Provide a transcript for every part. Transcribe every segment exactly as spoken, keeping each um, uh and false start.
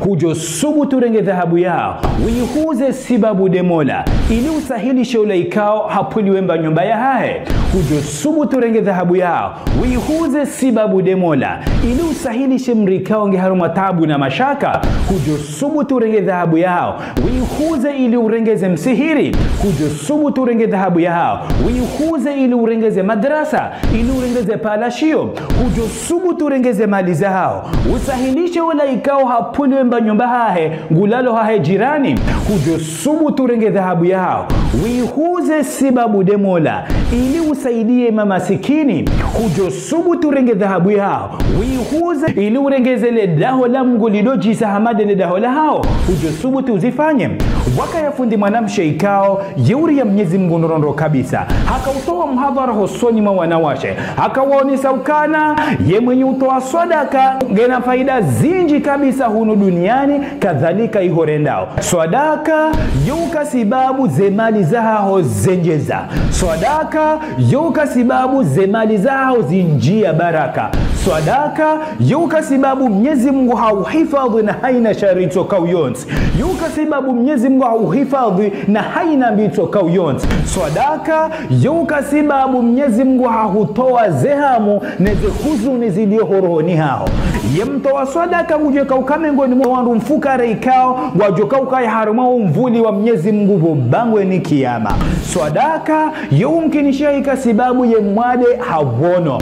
Kudjosubutu urenge dhahabu yaho, uyihuze sibabu nde Mola, ili usahilishe ula ikao hapvuliwa mba nyumba yahahe. Kudjosubutu urenge dhahabu yaho, uyihuze sibabu nde Mola, ili usahilishe mdru ikao nge harumwa taabu na mashaka. Kudjosubutu urenge dhahabu yaho, uyihuze ili urengeze msihiri. Kudjosubutu urenge dhahabu yaho, uyihuze ili urengeze madrasa, ili urengeze palashio. Kudjosubutu urengeze mali zaho, usahilishe ula ikao hapvuliwa mba nyumba hahe, ngulalo hahe jirani. Kudjosubutu urenge dhahabu yaho, uyihuze sibabu nde Mola, ili usaidie mamasikini. Kudjosubutu urenge dhahabu yaho, uyihuze ili urengeze le daho la Mngu lidodjisa hama nde le daho laho. Kudjosubutu uzifanye. Pvwakaya fundi mwanamshe ikao, ye uria Mnyezi Mngu ndrondro kabisa. Haka utowa muhadhara hosoni mwa wanawashe. Haka waonesa ukana, ye mwenye utowa swadaka, ngena faida zindji kabisa hunu duniani, kadhalika iho rendao. Swadaka, yo uka sibabu ze mali zaho zendjeza. Swadaka, yo uka sibabu ze mali zaho zindjia baraka. Swadaka, yo uka sibabu Mnyezi Mngu hauhifadhwi na haina shari tsoka uyonzi. Yo uka sibabu Mnyezi Mngu hauhifadhwi na haina mbi tsoka uyonzi. Swadaka, yo uka sibabu Mnyezi Mngu hahutowa ze hamu ne ze huzuni zilio ho rohoni haho. Ye mtowa swadaka ngudjo ka uka mengoni mwa wandru mfukare ikao, ngwadjo ka ukaya harumwa umvuli wa Mnyezi Mngu pvo bangweni kiyama. Swadaka, yo umkinisha ika sibabu ye mwade hapvono.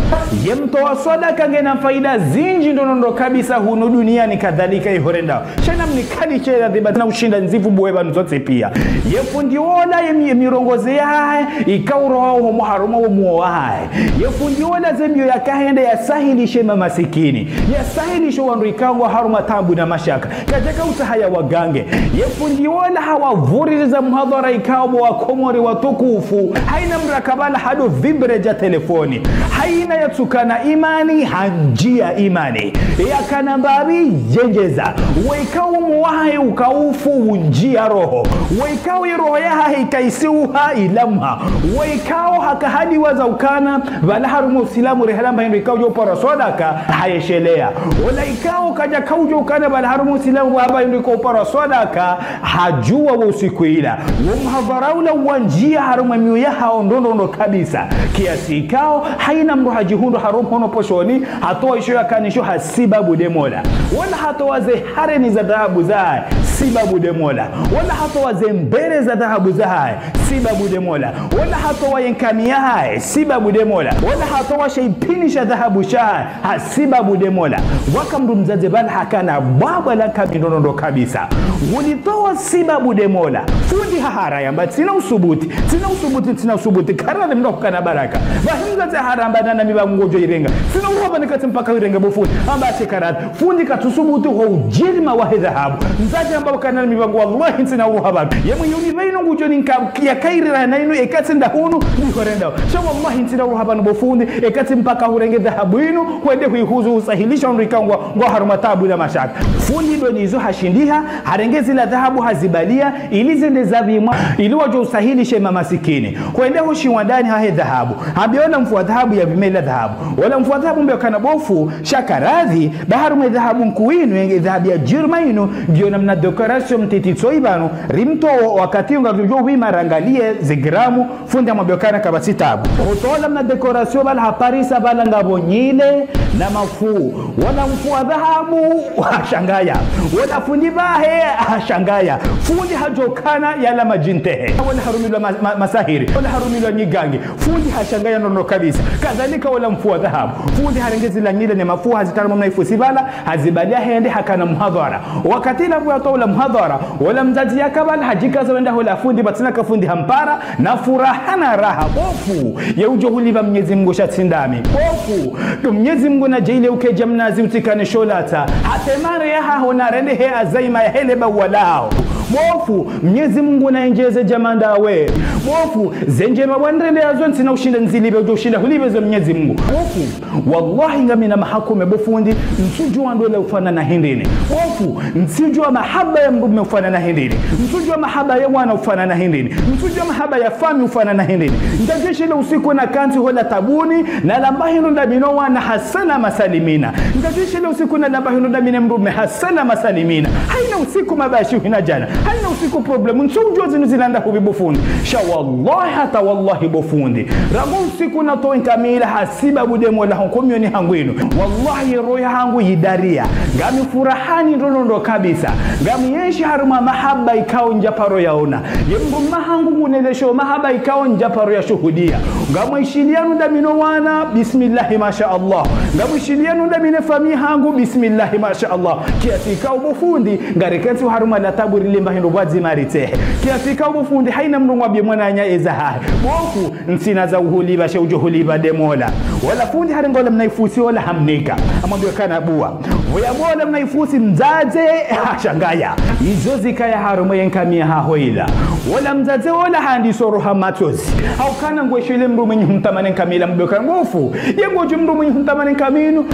Ye mtowa swadaka ngena faida zindji ndrondro kabisa hunu duniani kadhalika iho rendao. Sha namnikali shela dhiba na ushinda ndzivu buwe pvanu zontsi pia. Ye fundi ola ye mi-, mirongozi yahahe, ikao uroha uhomo harumwa wo muo wahahe. Ye fundi ola ze mbio yaka hende yasahilishe mamasikini. Yasahilishe wandru ikao ngwa harumwa taabu na mashaka. Kadjaka utsaha yawagange. Ye fundi ola hawapvuririza muhadhara ikao bo wakomori watukufu. Haina mdru kabala hado vibre dja telefoni. Haina yatsukana imani, handjia imani. Yakana mbapvi, yendjeza. Wo ikao muo wahahe uka ufu, undjia roho. Wo ikao ye roho yahahe ika isiuha, ilamha. Wo ikao haka hadiwaza ukana, pvala harumwa usilamu rehala mba hindru ikao udjo uparwa swadaka, hayeshelea. Ola ikao kadjaka udjo ukana pvala harumwa usilamu hamba hindru ikao uparwa swadaka, hadjuwa wo usiku ila. Wo muhadhara ula wandjia harumwa miyo yahawo ndrondro kabisa. Kiasi ikao, haina mdru hadjihundru harumwa mhono poshoni, hatowa isho yakana isho ha sibabu nde Mola. Wala hatowa ze hareni za dhahabu zahahe, sibabu nde Mola. Wala hatowa ze mbere za dhahabu zahahe, sibabu nde Mola. Wala hatowa ye nkamiya yahahe, sibabu nde Mola. Wala hatowa she ipini sha dhahabu shahahe, ha sibabu nde Mola. Waka mdru mdzadze pvala hakana bwabwa la nkami ndrondro kabisa. Ngulitowa sibabu nde Mola. Fundi hahara yamba, tsina usubuti, tsina usubuti, tsina usubuti. Karadhi mdru hukana baraka. Pvahe mdzadze hahara yamba, nana mi pvangu ngodjo irenga. Tsina uruha pvanu katsi mpaka irenge bo fundi. Amba ashe karadhi. Fundi katsusubutu ho ujirima wahe dhahabu. Mdzadze hamba ukana mi pvangu wallahi ntsina uruha pvanu. Ye mwenye uni pvanu ngudjo ninka ya kairira na inu eka tsi nda hunu niho rendao. Sha wallahi ntsina uruha pvanu bo fundi eka tsi mpaka hurenge dhahabu inu hwende huihuzu usahilisha wandru ikao ngwa harumwa taabu na mashaka. Fundi ndo nizo hashindiha, harenge zila dhahabu hazibalia, ili zende zapvimwa, ili wadjo usahilishe mamasikini. Hwende ho shiwandani hahe dhahabu. Hambia ola mfuwa dhahabu yapvime ila dhahabu. Ola mfuwa dhahabu hambia ukana bo fundi, sha karadhi, ba harumwa ye dhahabu nkuu inu, ye dhahabu ya jirma inu, ngiyo namna décoration mtiti tsoyi pvanu, rimtowo wakati ngarudjo pvima rangalie ze gramu, fundi hamwambia ukana kapvatsi taabu. Hutowa namna décoration pvala haparisa pvala ngapvo nyile na mafuu. Ola mfuwa dhahabu, hashangaya. Ola fundi pvahe, hashangaya. Fundi hadjo ukana yala madjintehe. Wala harumilwa ma-, ma-, masahiri. Wala harumilwa nyigangi. Fundi hashangaya ndrondro kabisa. Kadhalika ola mfuwa dhahabu. Fundi harenge zila nyile ne mafuu hazitara mwa mna ifusi pvala, hazibalia hende hakana muhadhara. Wakati ila pvo yatowa ola muhadhara, ola mdzadze yaka pvala hadjikaza wenda hola fundi, pvatsina ka fundi hampara, na furaha na raha. Bo fundi, ye udjo hulipva Mnyezi Mngu sha tsi ndami. Bo fundi, Mnyezi Mngu nadjaanlie ukedja mnazi utsikane sholata. Hata ye mare yahaho narendehe azaima yahe le bauwa laho. Bo fundi, Mnyezi Mungu nayendjeze djamanda we. Bo fundi, ze ndjema wandrende yazo ntsina ushinda nzilipve, udjo ushinda hulipve zo Mnyezi Mungu. Bo fundi, wallahi ngamina mahakume bo fundi, ntsudjuwa ndola ufanana hindrini. Bo fundi, ntsudjuwa mahaba ya mdrume ufanana hindrini. Ntsudjuwa mahaba ya wana ufanana hindrini. Ntsudjuwa mahaba ya fami ufanana hindrini. Ntsudjuwa shile usiku nakantsi hola tabuni, nalamba hindru ndami no wana ha salama salimina. Ntsudjuwa shile usiku nalamba hindru ndami ne mdrume ha salama salimina. Hayina usiku mabaya shihwina djana. Hayina usiku problème. Ntsudjuwa zinu zilanda hupvi bo fundi. Sha wallahi hata wallahi bo fundi. Rangu usiku natowa nkamila hasibabu de mola honko miyoni hangu inu. Wallahi roho yahangu yidaria. Ngami furahani ndrondro kabisa. Ngami yenshi harumwa mahaba ikao ndjaparo yaona. Ye mdrume hangu ngunelesho mahaba ikao ndjaparo yashuhudia. Ngamwishiliano ndami no wana, bismillahi masha Allah. Ngamwishiliano ndami ne fami hangu, bismillahi masha Allah. Kiasi ikao bo fundi, ngarikentsi harumwa la tabuni limba hindru bwazi maritsehe. Kiasi ikao bo fundi, hayina mdru ngwambie mwananya eza hahe. Bo fundi, ntsina za uhulipva, she udjo hulipva de mola. Wola fundi harenge ola mna ifusi ola hamnika. Hamwambia ukana buwa. Pvo yabua ola mna ifusi mdzadze, hashangaya. Izo zikaya harumwa ye nkamiya haho ila. Wola mdzadze ola handisa uroha matsozi. Ha ukana ngwesho ile mdru mwenyi humtamani nkamila mdru kana bo fundi. Ye ngodjo mdru mwenyi humtamani nkaminu.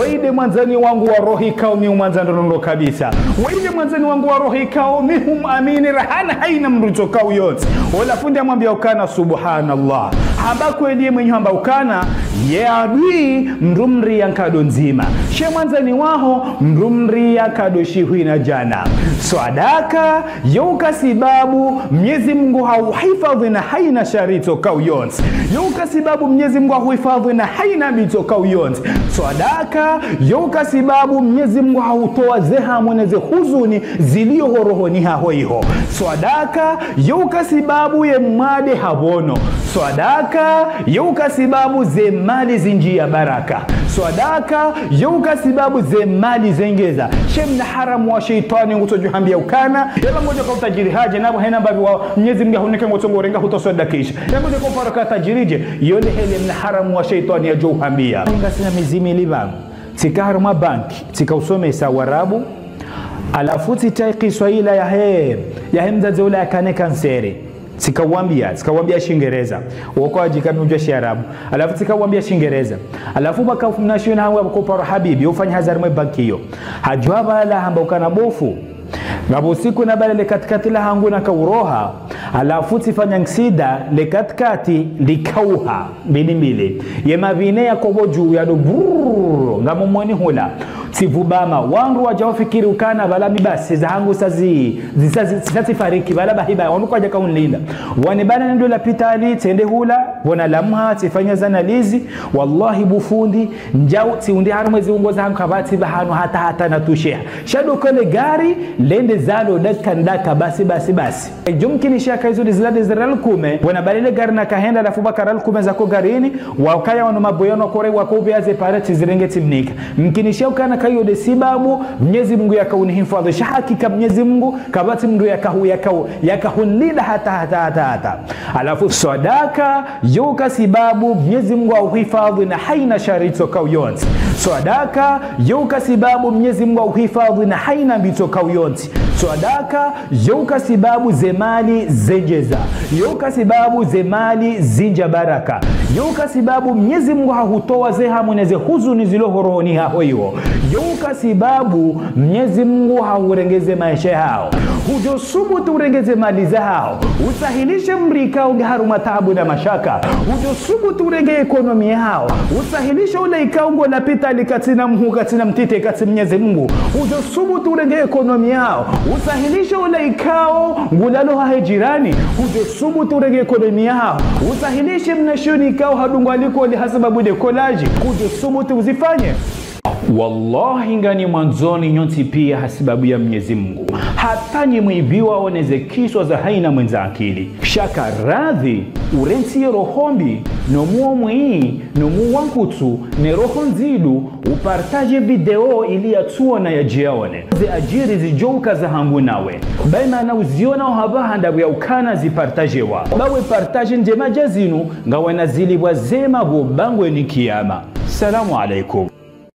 Weye de mwandzani wangu wa roho ikao mi umwandza ndrondro kabisa. Weye de mwandzani wangu wa roho ikao mi humwamini rahana hayina mdru tsoka uyontsi. Ola fundi hamwambia ukana subhanallah. Hamba kweli ye mwenyi hamba ukana, ye adui mdru mria nkado ndzima. She mwandzani waho mdru mria nkado shihwina djana. Swadaka, yo uka sibabu Mnyezi Mungu hauhifadhi na hayina shari tsoka uyontsi. Yo uka sibabu Mnyezi Mungu hauhifadhi na hayina mbi tsoka uyontsi. Swadaka, yo uka sibabu Mnyezi Mungu hautowa ze hamu ne ze huzuni zilio ho rohoni haho iho. Swadaka, yo uka sibabu ye mwade hapvono. Swadaka, yo uka sibabu ze mali zindji ya baraka. Swadaka, yo uka sibabu ze mali zengeza. She mna haramu wa shetwani ngutsodjo hambia ukana. Yeba ngodjo ka utajiri hadje, na bo hayina mbapvi wa Mnyezi Mungu yahunike ngotso ngorenga huto swadakisha. Yeba ngodjo ka uparo ka tajiri dje, yo le hele mna haramu wa shetwani yadjo uhambia. Ngasina mezi mili pvanu. Tsika harumwa banki, tsika usomesa warabu. Halafu tsitayi kiswa ila yahe, yahe mdzadze ula yakana kanseri. Tsika wambia, tsika wambia shingereza. Woko wadjika mi udjuwa shiarabu. Halafu tsika wambia shingereza. Halafu pvaka mnashioni hangu hapvo ko paro habibi, ufanya hazi harumwa banki iyo. Hadjuwa pvala hamba ukana bo fundi. Ngapvo siku nabala le katikati lahangu naka uroha. Halafu tsifanya nksida le katikati likauha. Mbili mbili. Ye mapvine yako pvo dju yado brrrr. Ngamumoni hula. Tsipvubama, wandru wadja wafikiri ukana pvala mi basi zahangu sazi, zisa zi-, zisa zifariki, pvala bahi ba, wandru kwadjaka unilinda. Wani bana nendo lapitali, tsende hula, pvo nalamha, tsifanya zanalizi, wallahi bo fundi, ndjau, tsiundi harumwa ze ziungo zahangu kapvatsi pvahanu hata hata natusheha. Sha do kole gari, lende zalo, daka ndaka, basi, basi, basi. Djumkinisha ka izo de zila de ze riali kume, pvo nabali le gari nakahenda, halafu pvaka riali kume zako garini, wakaya wanu maboyano wakore, wako upvea ze pare tsizirenge tsimnika. Mkinisha ukana ka iyo de sibabu, Mnyezi Mungu yaka unihifadhi. Sha hakika Mnyezi Mungu, kapvatsi mdru yakahu, yakahu, yakahunilinda hata, hata, hata, hata. Halafu swadaka, yo uka sibabu, Mnyezi Mungu hauhifadhi na hayina shari tsoka uyontsi. Swadaka, yo uka sibabu, Mnyezi Mungu hauhifadhi na hayina mbi tsoka uyontsi. Swadaka, yo uka sibabu ze mali zengeza. Yo uka sibabu ze mali zindja baraka. Yo uka sibabu Mnyezi Mungu hahutowa ze hamu ne ze huzuni zilo ho rohoni haho iho. Yo uka sibabu Mnyezi Mungu hahurengeze maesha yaho. Hudjo subutu urengeze mali zaho. Usahilishe mdru ikao nge harumwa taabu na mashaka. Hudjo subutu urenge ekonomi yaho. Usahilishe ula ikao ngo lapitali katsina mhu, katsina mtiti, katsi Mnyezi Mungu. Hudjo subutu urenge ekonomi yaho. Usahilishe ula ikao ngulalo hahe jirani. Hudjo subutu urenge ekonomi yaho. Usahilishe mnashioni ikao hadungwa likoli hasibabu de kolaji. Hudjo subutu uzifanye. Wallahi nganimwandzoni nyontsi pia hasibabu ya Mnyezi Mungu. Hata nyi mwipviwao ne ze kiswa za hayina mwendza akili. Sha ka radhi, urentsi ye roho mbi, no muo mwi, no muo wa nkutsu, ne roho ndzidu, upartage video ili yatsuona yadjiyaone. Ze adjiri zidjo uka zahangu nawe. Bayi mana uziona hapvaha ndapvo ya ukana zipartagewa. Bawe partage ndjema dja zinu, ngawe nazilipvwa zema pvo bangweni kiyama. Salamu alaikum.